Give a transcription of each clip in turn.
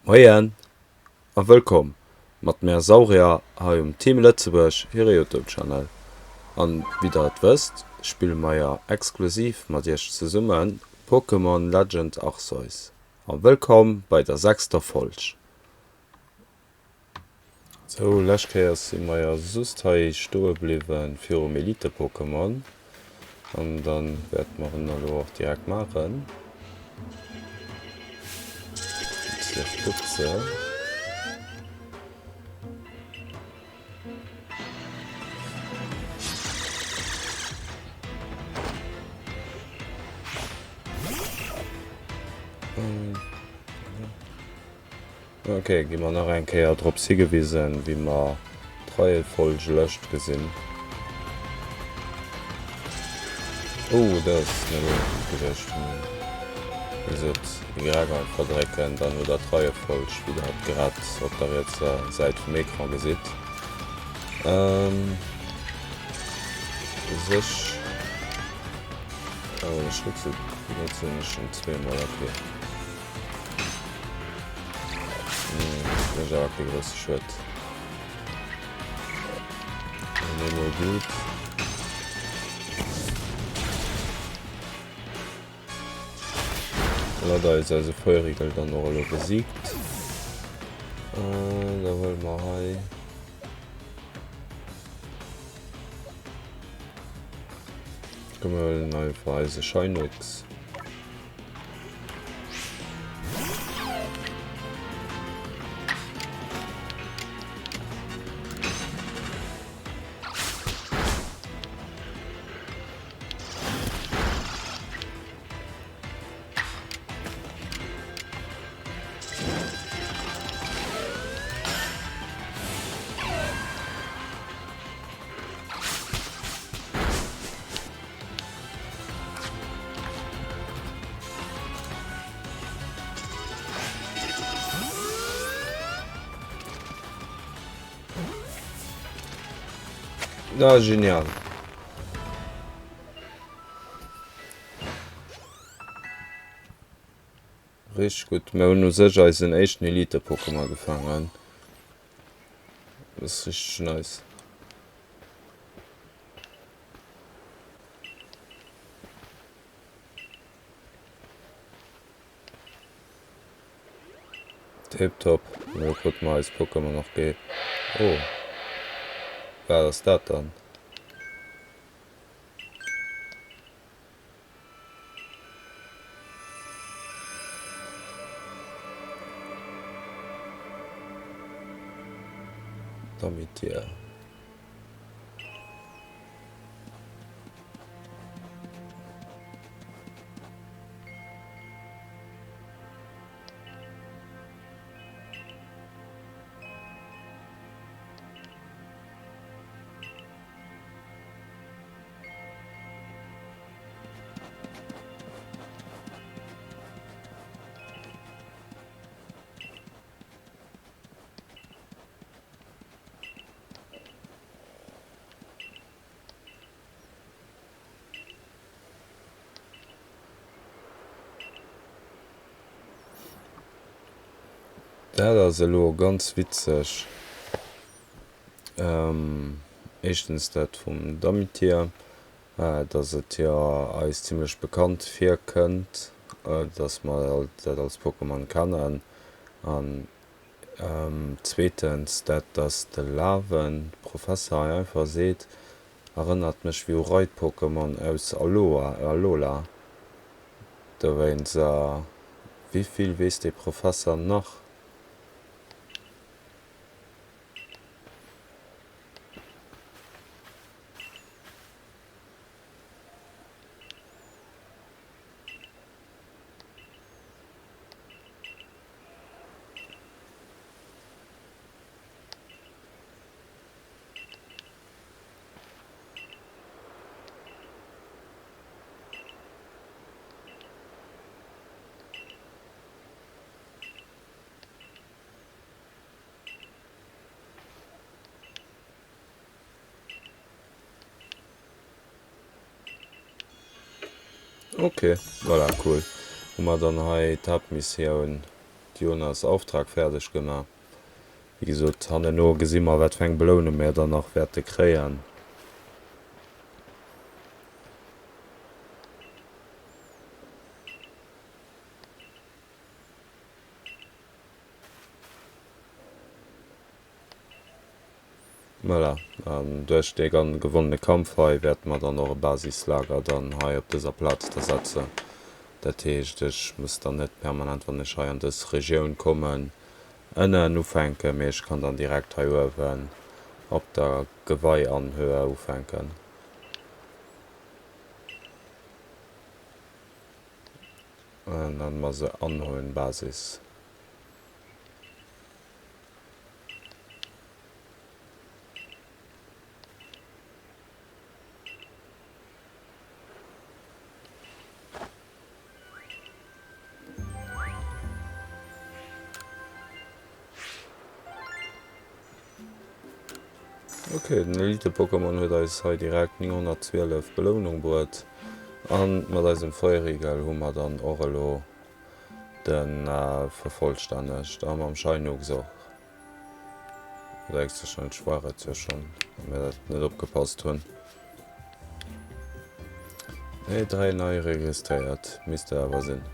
Moien a wëllkomm mat mär Saurier hei um Team Lëtzebuerg hire Youtube Channel. An wéi der et wësst spille mer jo exklusiv mat iech zesummen Pokémon Legend Arceus. A wëllkomm bei der sechster Folg. Sou, lescht Kéiers si mer jo just hei stoe bliwwen virum Elite-Pokémon. An dann wäerte mer en elo och direkt maachen. Zirkuze. Ok, gi mer nach eng Kéier drops higewisen, wéi mer d'Reiefolg lëscht gesinn. Oh, dat ass net esou gutt gewiescht. Wéi gesot, Y einfach drécken, dann hutt der d'Reiefolg, wéi der et grad op der rietser Säit vum Ecran gesitt. U sech, oh, ech notzen ech en zweemol, ok. Mécht awer kee grousse Schued. Eemol gutt. Voilà, da is eise Feurigel dann och elo besiegt. Da huele mer hei. Komm mir huelen einfach eise Sheinux. Ah, genial. Richteg gutt. Mir hunn u sech eisen éischten Elite-Pokémon gefaangen. Dat ass richteg nice. Tiptop. Elo krute mer eis Pokémon och ge. Oh. Wat ass dat dann? D'Amitié. Dat ass elo ganz witzeg. Éischtens dat vum Damitier, dass et jo eis zimlech bekannt virkënnt, dass mer dat als Pokémon kennen. An zweetens dat, dass de Lawen Professer hei einfach seet, erënnert mech wéi u Raid-Pokémon aus Aloha, Alola. Dowéinst, wéi vill weess dee Professer nach? Ok, voilà, cool. Hu mer dann hei d'Haaptmissioun. Jonas Auftrag fäerdeg gemaach. Wéi gesot, hanneno gesi mer, wat fir eng Belounung mir dann nach wäerte kréien. Voilà, an duerch dee gewonnene Kampf hei wäerte mer dann och e Basislager dann hei op dëser Plaz da setzen. Dat heescht, ech muss dann net permanent, wann ech hei an dës Regioun kommen, ënnen ufänken, mee ech kann dann direkt hei uewen op der Geweianhöhe ufänken. An dann mer se Anhöhenbasis. Ok, den Elite-Pokémon huet eis hei direkt 912 Belounung bruet. An mat eisem Feurigel hu mer dann och elo de vervollstännegt. A mam Sheinux och. Oder héchstwahrscheinlech war et jo schonn, wa mir dat net opgepasst hunn. Nee, 3 nei registréiert misst et awer sinn.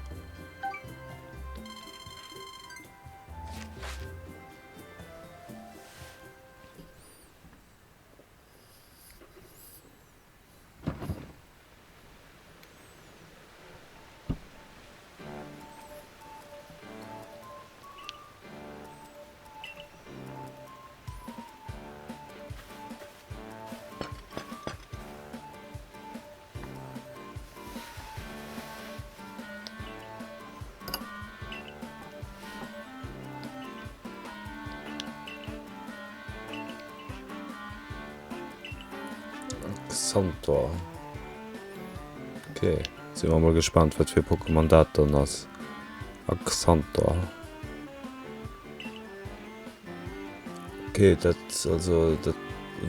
Xantor. Ok, si mer mol gespannt wat fir Pokémon dat dann ass. Axantor. Ok, dat also dat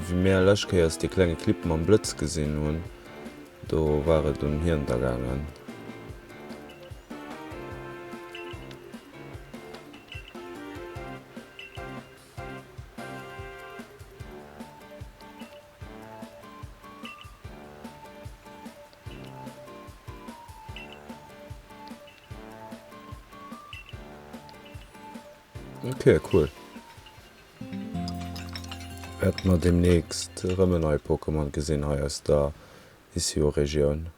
wéi mir lescht Kéiers dee klenge Clip mam Blëtz gesinn hunn, do war et un hien da gaangen. Ok, cool. Wäerte mer demnächst erëm en nei Pokémon gesinn hei aus der Isyo-Regioun.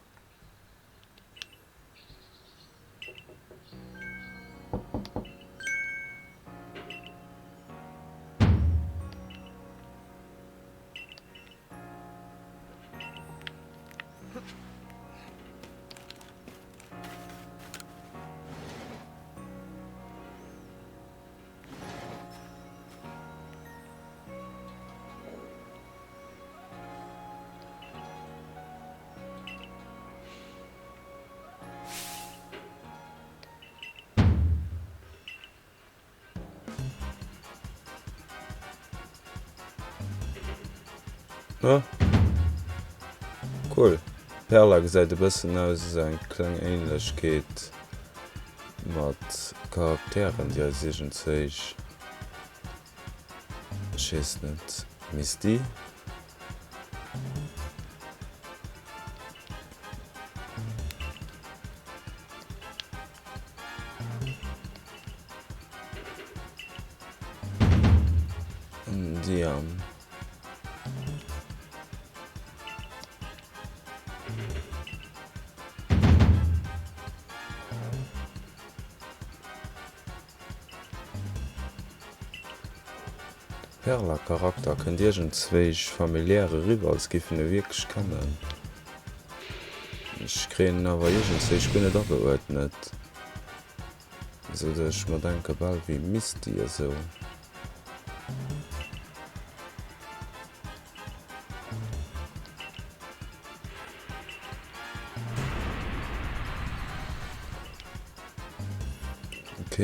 Ah. Cool. Perla gesäit e bëssen aus, esou eng kleng Ähnlechkeet mat Charakteren déi eis iergendzéich, ech weess net, Misty? Diam. De Perla-Charakter kënnt iergendzwéich familiär eriwwer, als géif en e wierklech kennen. Ech kréien en awer iergendzwéich guer net ageuerdnet, esou datt ech mer denke bal wéi Misty esou. Ok,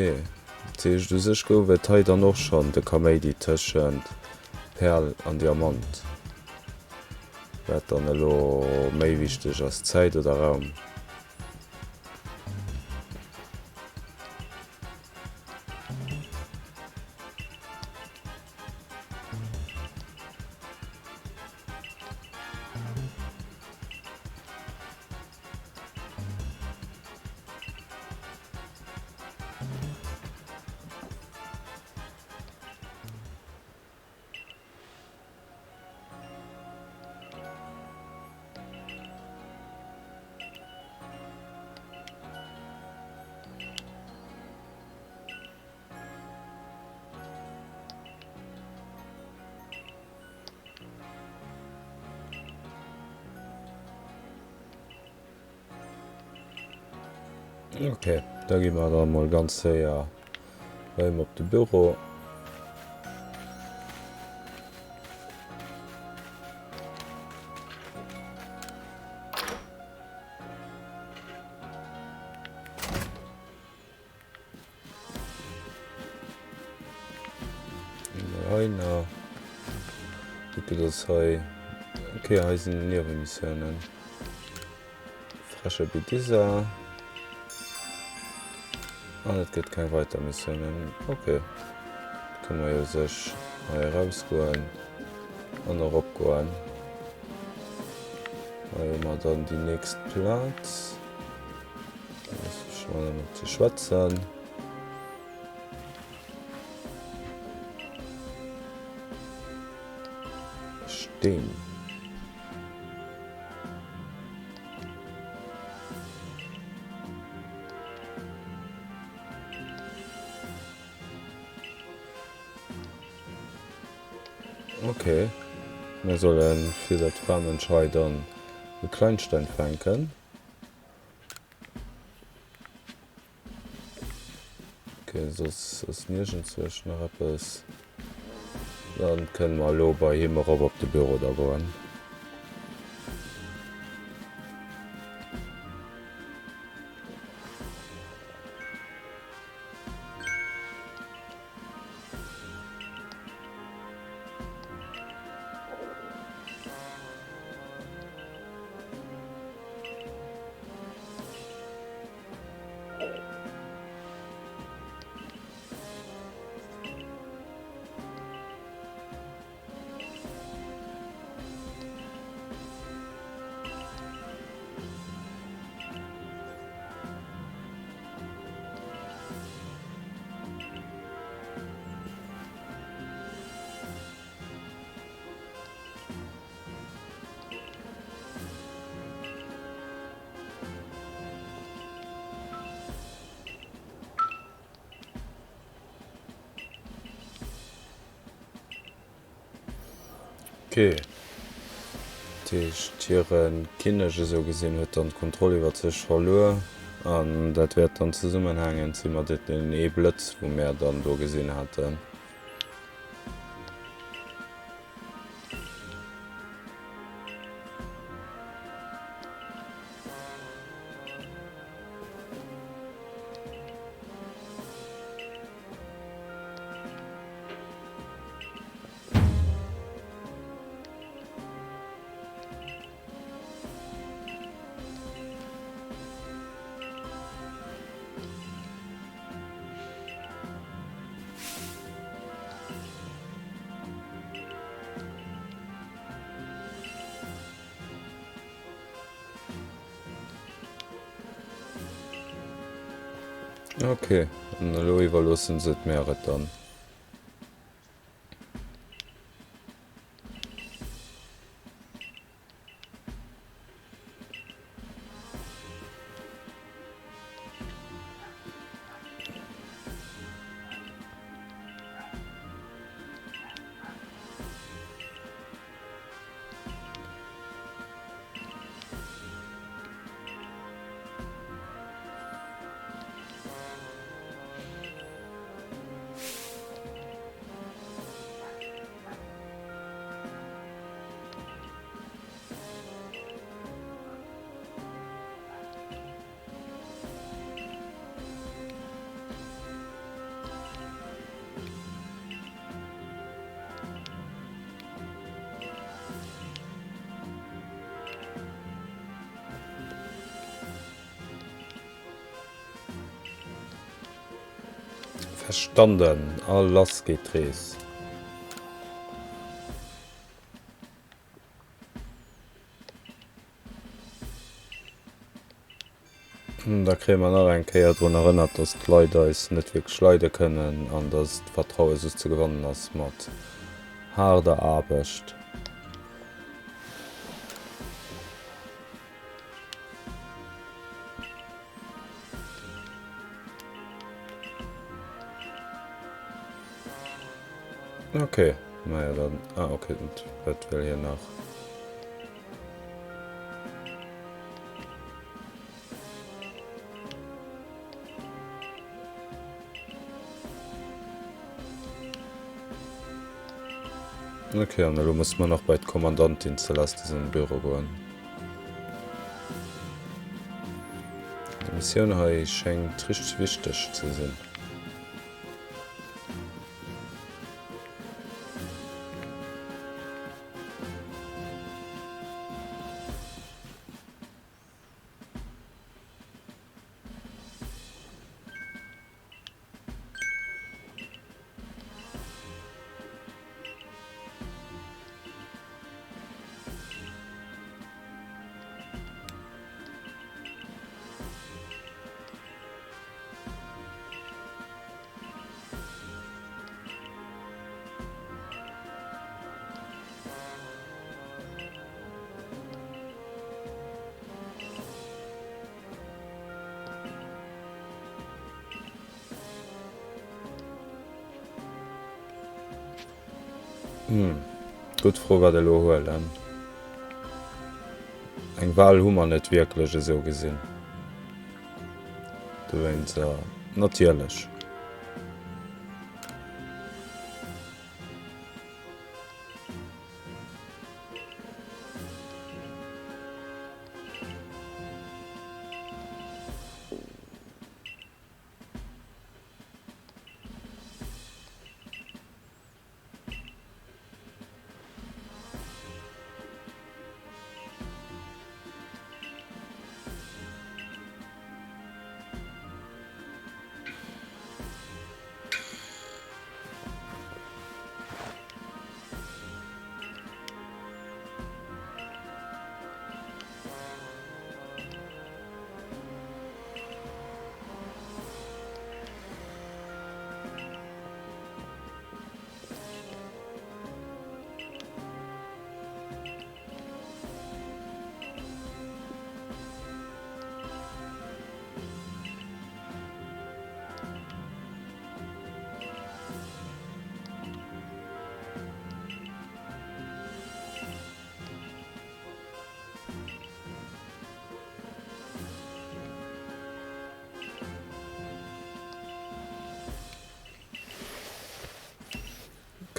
dat heescht u sech gouf et hei dann och schonn de Kaméidi tëschent Perl an Diamant. Wat dann elo méi wichteg ass, Zäit oder Raum? Ok, da gi mer da mol ganz séier bei him op de Büro. Hei nach. Wéi gëtt ass hei? Ok, hei sinn Niewenmissiounen. Freche Bidisa. An et gëtt keng weiter Missiounen. Ok. Kënne mer jo sech hei erausgoen an eropgoen. Hei hu mer dann déi nächst Plaz. Ze schwätzen. Steen. Ok, mir sollen fir dat Framensch hei dann e Kleinstein fänken. Ok, soss ass niergendzwousch nach eppes. Dann kënne mer elo bei him erop op de Büro da goen. Ok, dat heescht hire Kinnek esou gesinn huet dann d'Kontroll iwwer sech verluer an dat wäert dann zesummenhängend si mat deenen ee Blëtz wou mär dann do gesinn haten. Ok, an elo iwwerloossen se et mär et dann. Verstanden, a lass geet d'Rees. Da kréie mer nach eng Kéier drun erënnert, dass d'Leit eis net wierklech leide kënnen an dass d'Vertraue just ze gewannen ass mat haarder Aarbecht. Ok, naja dann, ah ok, wat wëll hien nach? Ok, an elo musse mer nach bei d'Kommandantin Celeste sengem Büro goen. Déi Missioun hei schéngt richteg wichteg ze sinn. Hm, gutt Fro wat elo huelen. Eng Wahl hu mer net wierklech esou gesinn. Dowéinst natierlech.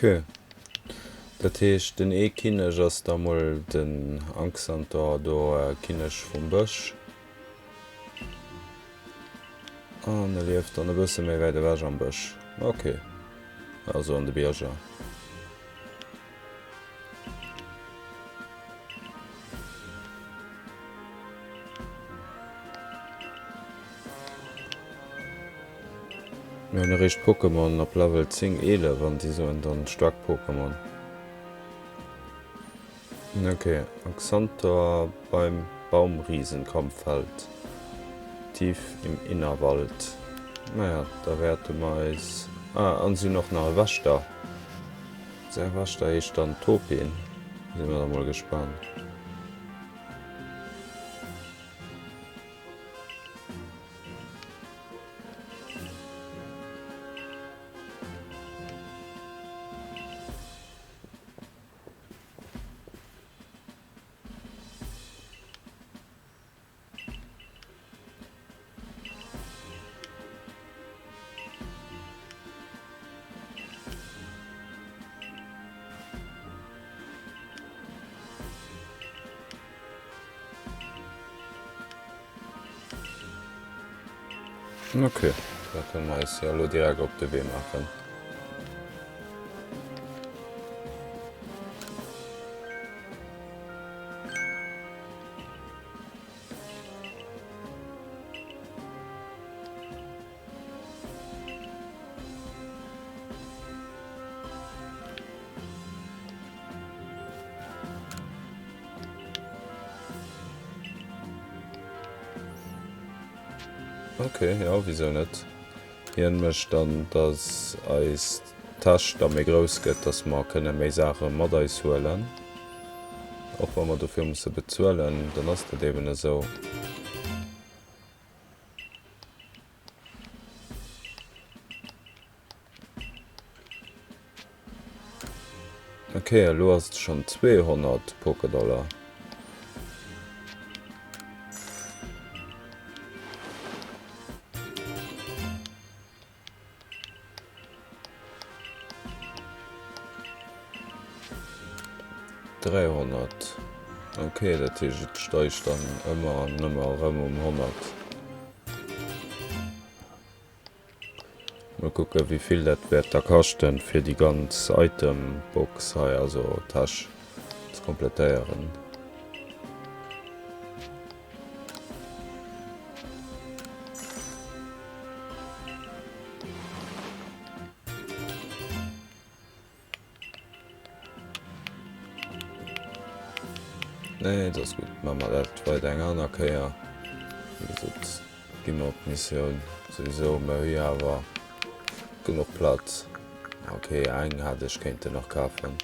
Ok, dat heescht den ee Kinneg ass da mol den Anxantor do, Kinneg vum Bësch. An e lieft dann e bësse méi wäit ewech am Bësch. Ok, also an de Bierger. Mir hunn eréischt Pokémon op Level 10, 11 an déi soen dann staark Pokémon. Ok, Axantor beim Baumriesenkampffeld, tief im Innerwald. Naja, da wäerte mer eis. Ah, an si hunn och nach e Wächter. Säi Wächter heescht dann Topin. Si mer da mol gespaant. Ok, da kënne mer eis jo elo direkt op de Wee maachen. Ok, jo, wisou net. Hien mécht dann, dass eis Täsch da méi grouss gëtt, dass mer kënne méi Saache mat eis huelen. Och wa mer dofir musse bezuelen, dann ass dat eben esou. Ok, elo ass et schonn 200 Pokédollar. 300. Ok, dat heescht et steigt dann ëmmer an ëmmer erëm um 100. Mol kucken wéivill dat wäert da kaschten fir déi ganz Itembox hei, also Täsch ze komplettéieren. Nee, dat ass gutt. Maache mer dat weider eng aner Kéier. Wéi gesot, gi mer op d'Missioun souwisou. Mer hu jo awer genuch Plaz. Ok, eng hat ech kéinten nach kafen.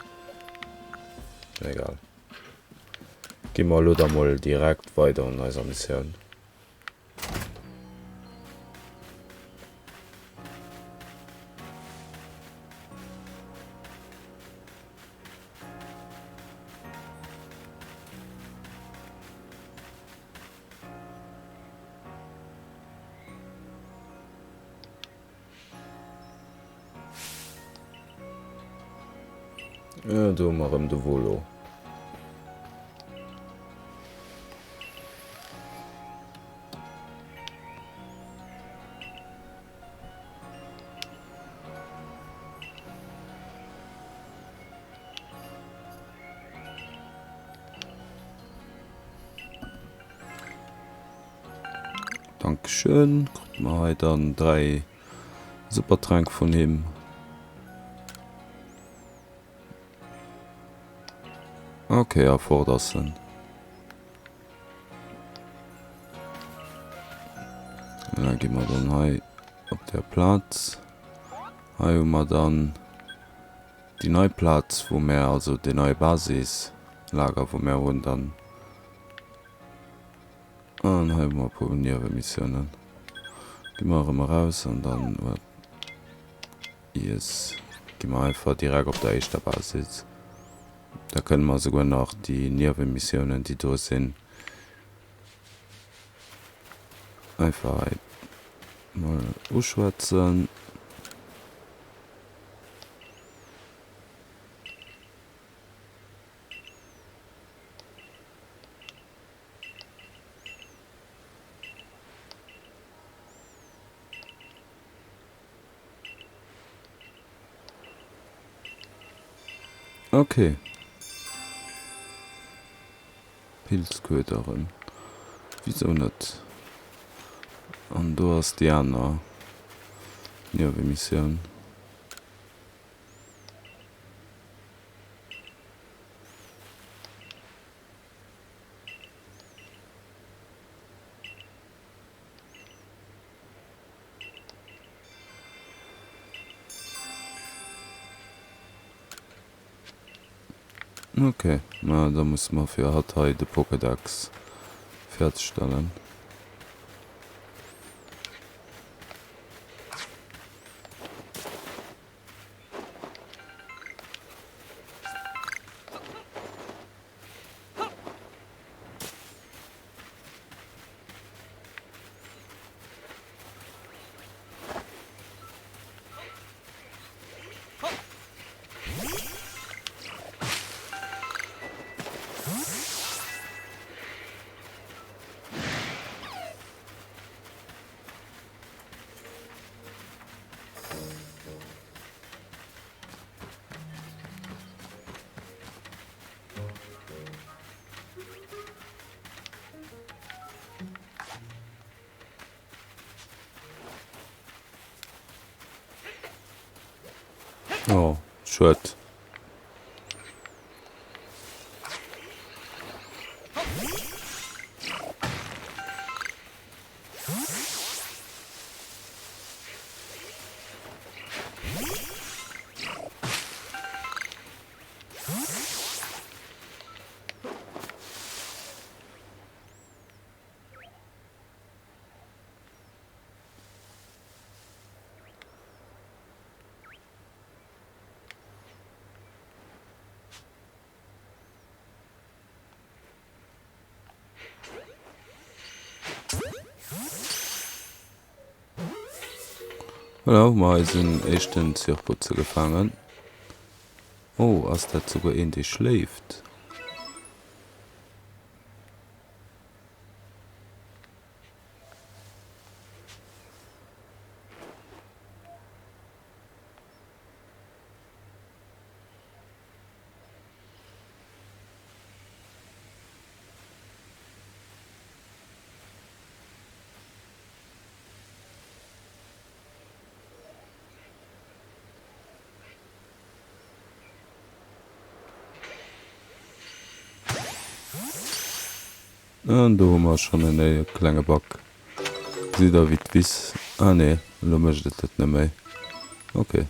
Mee egal. Gi mer elo da mol direkt weider un eiser Missioun. Do hu mer erëm de Volo. Dankeschön. Kruten mer hei dann 3 Supertränk vun him. Okay, a fort ass en. Da gi mer dann hei op der Plaz. Hei hu mer dann déi nei Plaz, wou mer, also deen neie Basislager, wou mer hunn dann. An hei hu mer e puer Niewemissiounen. Gi mer erëm eraus an dann yes, gi mer einfach direkt op der éischter Basis. Da kënne mer esouguer nach déi Niewemissiounen, déi do sinn, einfach hei mol uschwätzen. Okay. Pilzköderen. Wisou net? An do ass déi aner Niewemissioun. Ok, ma da musse mer fir hatt hei de Pokédex fäerdegstellen. Oh, schued. Voilà, hu mer eisen éischten Zirputze gefaangen. Oh, ass dat souguer een dee schléift? An do hu mer schonn en néie klenge Bug. Gesitt der wéi d'Wiss, ah nee, elo mécht et dat net méi. Ok.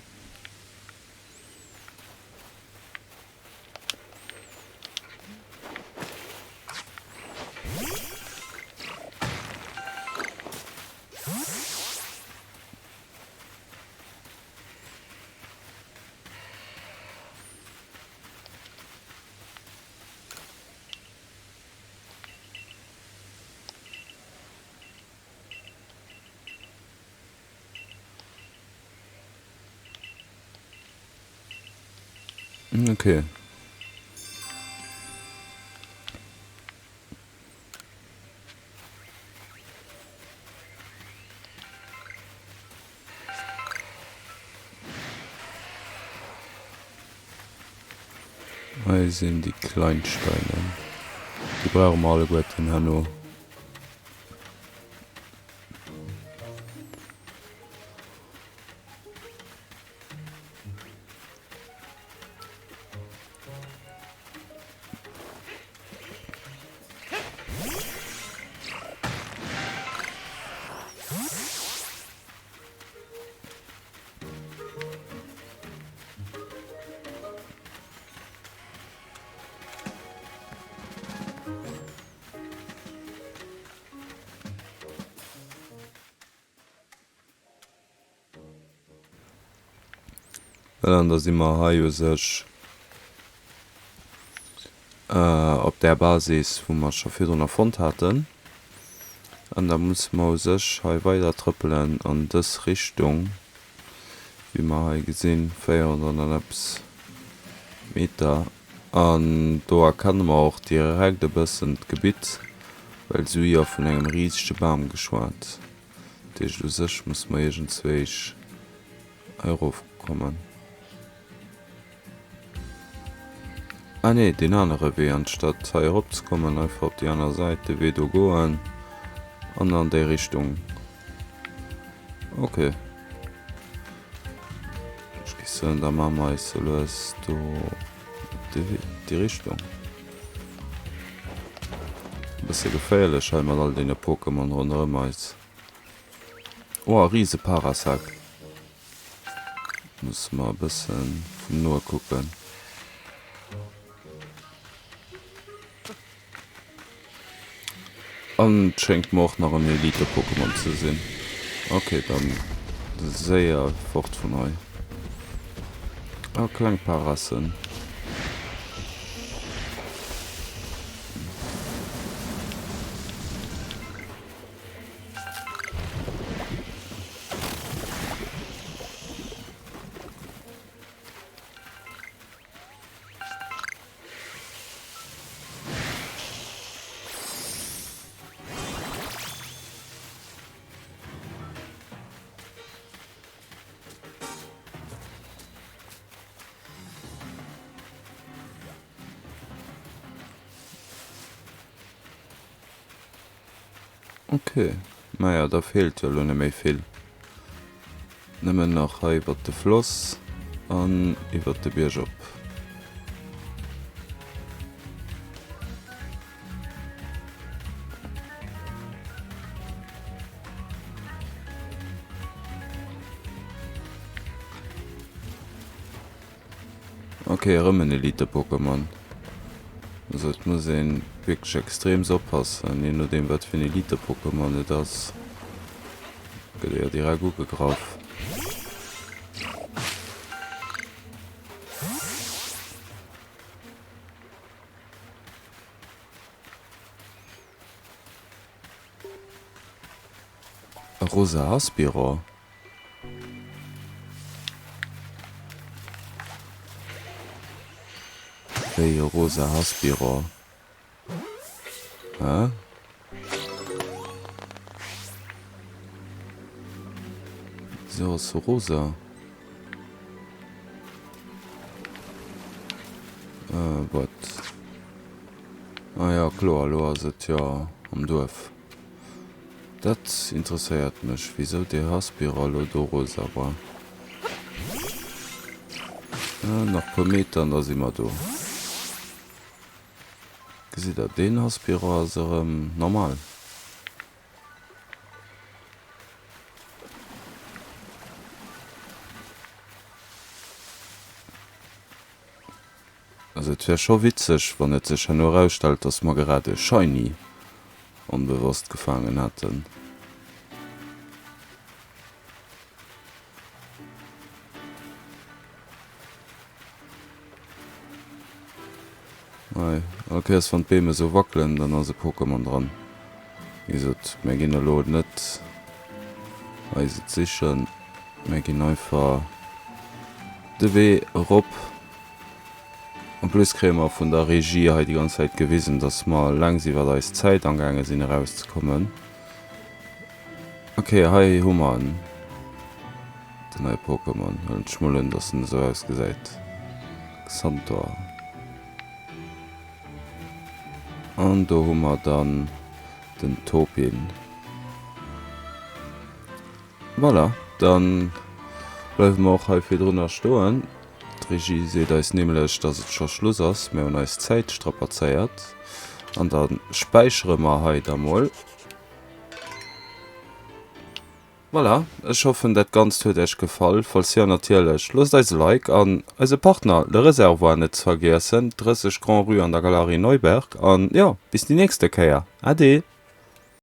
Okay. Hei sinn déi Kleinsteine. Déi brauche mer alleguerten herno. Voilà, an da si mer hei u sech op där Basis, wou mer scho virdrun erfonnt haten. An da musse mer u sech hei weider trëppelen an dës Richtung, wéi mer hei gesinn, 400 an eppes Meter. An do erkenne mer och direkt e bëssen d'Gebitt, well se hu jo vun engem risege Bam geschwat. Dat heescht, u sech musse mer iergendzwéich hei erofkommen. Ah nee, deen anere Wee, anstatt hei erop ze kommen, einfach op déi aner Säit de Wee do goen an an déi Richtung. Ok. Ech géif soen, da maache mer eis sou lues do op de Wee, déi Richtung. E bësse geféierlech hei mat all deene Pokémon ronderëm eis. Oh, e rise Parasect. Musse mer e bëssen vum Noe kucken. An et schéngt mer och nach en Elite-Pokémon ze sinn. Ok, dann séier fort vun hei. Ah, kleng Parassen. Ok, maja da feelt jo elo net méi vill. Nëmmen nach hei iwwert de Floss an iwwert de Bierg op. Ok, erëm en Elite-Pokémon. Also et muss een wierklech extreems oppassen, je nodeem wat fir en Elite-Pokémon et ass, gëtt e jo direkt ugegraff. E rosa Aspiror? Wéi e rosa Haspiror? Hä? Wieso ass se rosa? Äh, wat? Ah ja, kloer, elo ass et jo am Duerf. Dat interesséiert mech, wisou dee Haspiror elo do rosa war. Nach puer Meter an da si mer do. Gesitt der, deen Haspiro ass erëm normal. Also et wär scho witzeg, wann et sech herno erausstellt, dass mer gerad e Shiny onbewosst gefaangen hätten. Hei, all Kéiers wann d'Beem esou wackelen, dann ass e Pokémon dran. Wéi gesot, mir ginn elo net eis et sichen, mir ginn einfach de Wee erop. En plus kréie mer vun der Regie hei déi ganz Zäit gewisen, dass mer längst iwwert eis Zäit amgaange sinn erauszekommen. Ok, hei hu mer en, den neie Pokémon. Huelen ech mol un, dass en esou ausgesäit. Xantor. An do hu mer dann den Topin. Voilà, dann bleiwe mer och hei virdrunner stoen. D'Regie seet eis nämlech, dass et scho Schluss ass. Mir hunn eis Zäit strapazéiert. An da späichere mer hei da mol. Voilà, ech hoffen dat Ganzt huet Iech gefall. Falls jo, natierlech loosst eis e Like an eise Partner Le Réservoir net ze vergiessen, 30 Grand-Rue an der Galerie Neuberg. An jo, bis déi nächste Kéier. Ade!